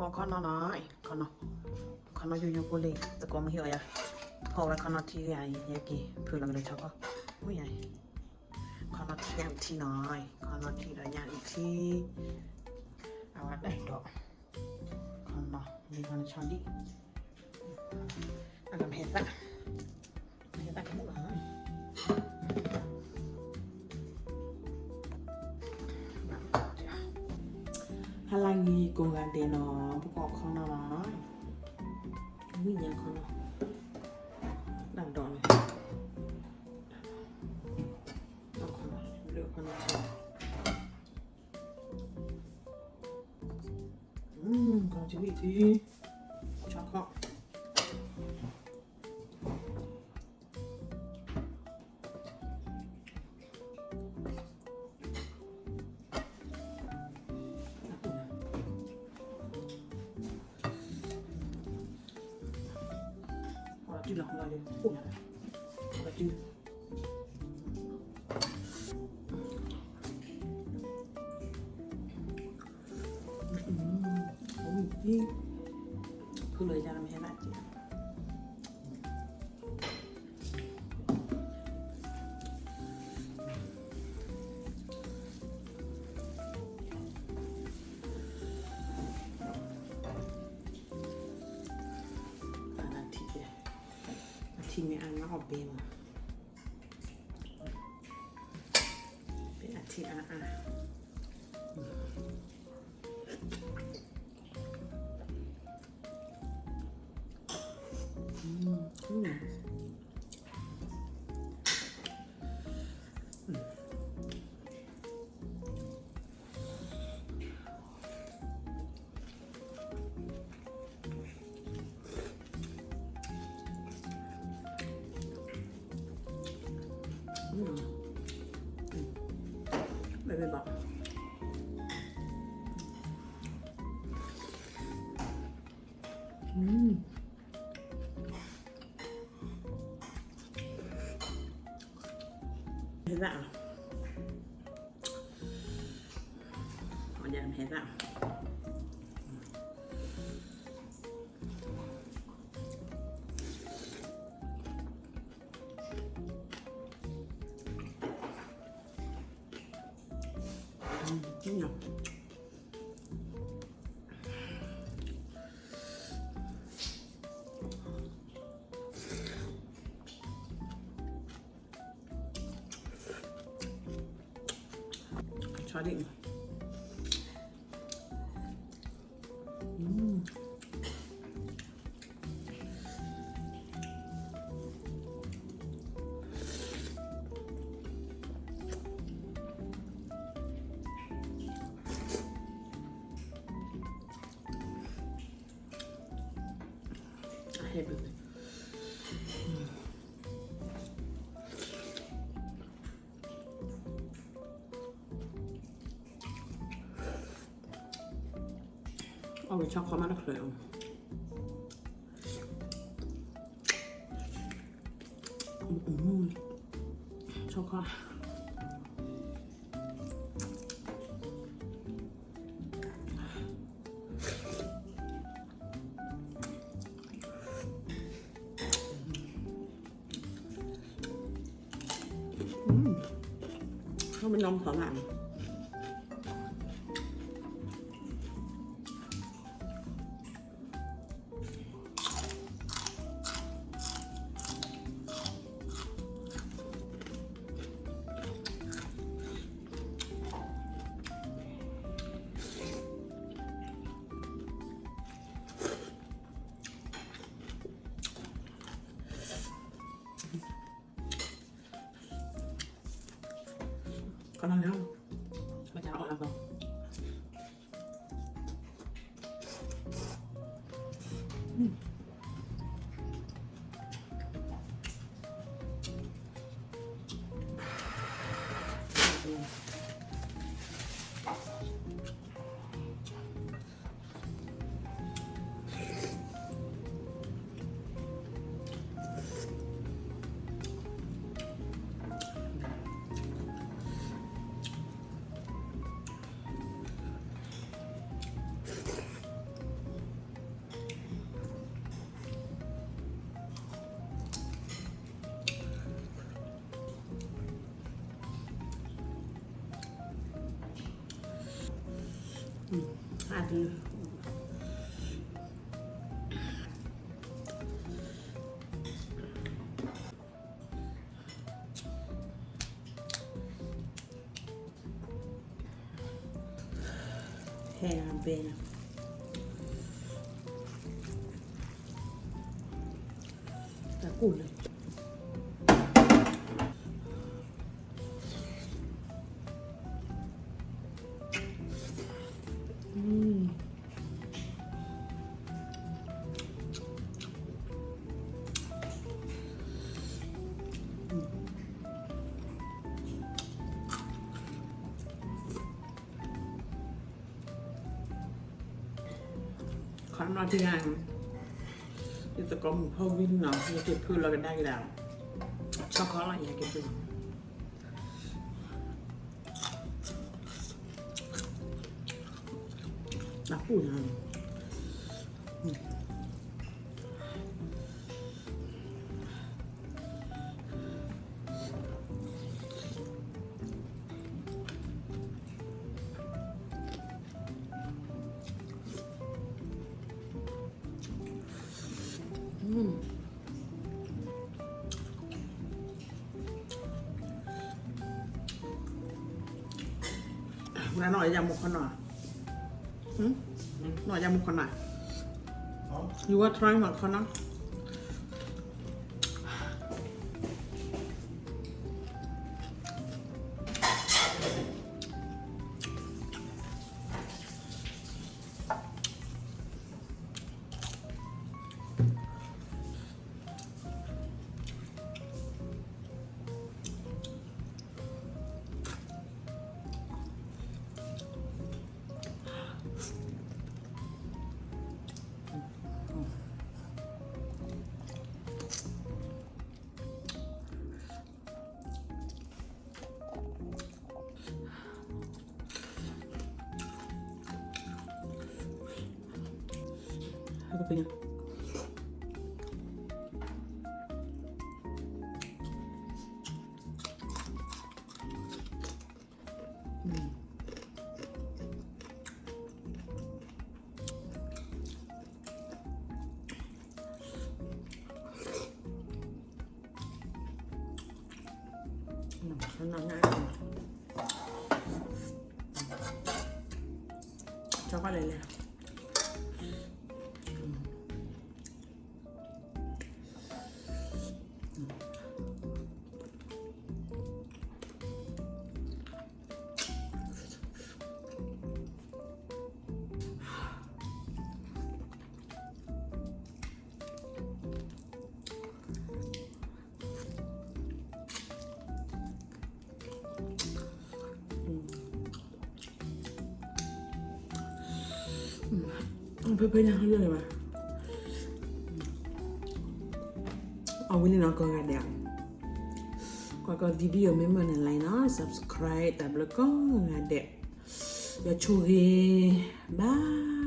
ခီနီၤနီၤ, ခီနီၤ, ခီနီၤယိယိဖိလံ, သကိးမုၣ်ဟ့ၣ်အီၤယၤ, ဖီၣ်ဝဲခီနီၤထံဂ့ၤဧါအံၤ, ယက့ၤဖုးလီၤက့ၤလၢဆီခီ, မုၣ်ယၤအံၤ, ခီနီၤထံညၣ်အုၣ်ထံနီၤ, ခီနီၤထံဒီးညၣ်အုၣ်ထံ, အဝဲဒၣ်ဒီး, ခီနီၤ, မ့ၢ်ခီနီၤဆီဒံၣ်, အကမ့ၢ်ဟဲသၣ်, မ့ၢ်ဟဲသၣ်ကမူၣ်လီၤ. ဟါလၢဂ့ၤကိးဂၤဒဲးနီၤ, ပကအိၣ်ခီနီၤနီၤ, ဝံၣ်ညါခီနီၤ, ဒၣ်ဒီးန့ၣ်, ခီနီၤ, ခီနီၤထံ, ဆီခီ ဖုလီၤယၤလၢမ့ၢ်ဟဲဘၣ်က့ၤ, အထံမ့ၢ်အါ ငါအီၣ်ဘဲမး, ဘဲအထံအါအါ. ဘဲဘဲဘၣ်, ဟဲသၣ်, အီၣ်ဒၣ်မ့ၢ်ဟဲသၣ်. ဆီဒံၣ်, အဟဲဘၣ်, အီၣ်ဝဲဆီခီမးတချုး, ဆီခီ. မ့ၢ်နီၢ်မသီၣ်နၤ, ကနၤလၢ, ဘၣ်တၢ်အီၣ်လၢကီၢ်. အ အါတလၢ ဟဲဘဲ တၢ်ကူၣ်လၢ ခီနီၢ်တဂၤ, ယသကိးမုၣ်ဖိဝံၤနီၤ ယက့ၤဖုလီၤကဒါက့ၤဒၣ်, ဆီခီလီၤ ယက့ၤဖုလီၤ, အပူၤနီၤ ဝဲနီၢ်ယၤမူခီနီၢ်, နီၢ်ယၤမူခီနီၢ်, you want try မူခီနီၢ်. ဖဲဖဲညါဟီလၢဘၣ်, အဝဲန့ၣ်နီၢ်ကိးဂၤဒဲး, ကွၢ်ကီ video မ့ၢ်မုာ်န့ၣ် like နီၤ subscribe တၢ်ဘျုးကိးဂၤဒဲး, ယဆိၣ်ဂ့ၤ, bye.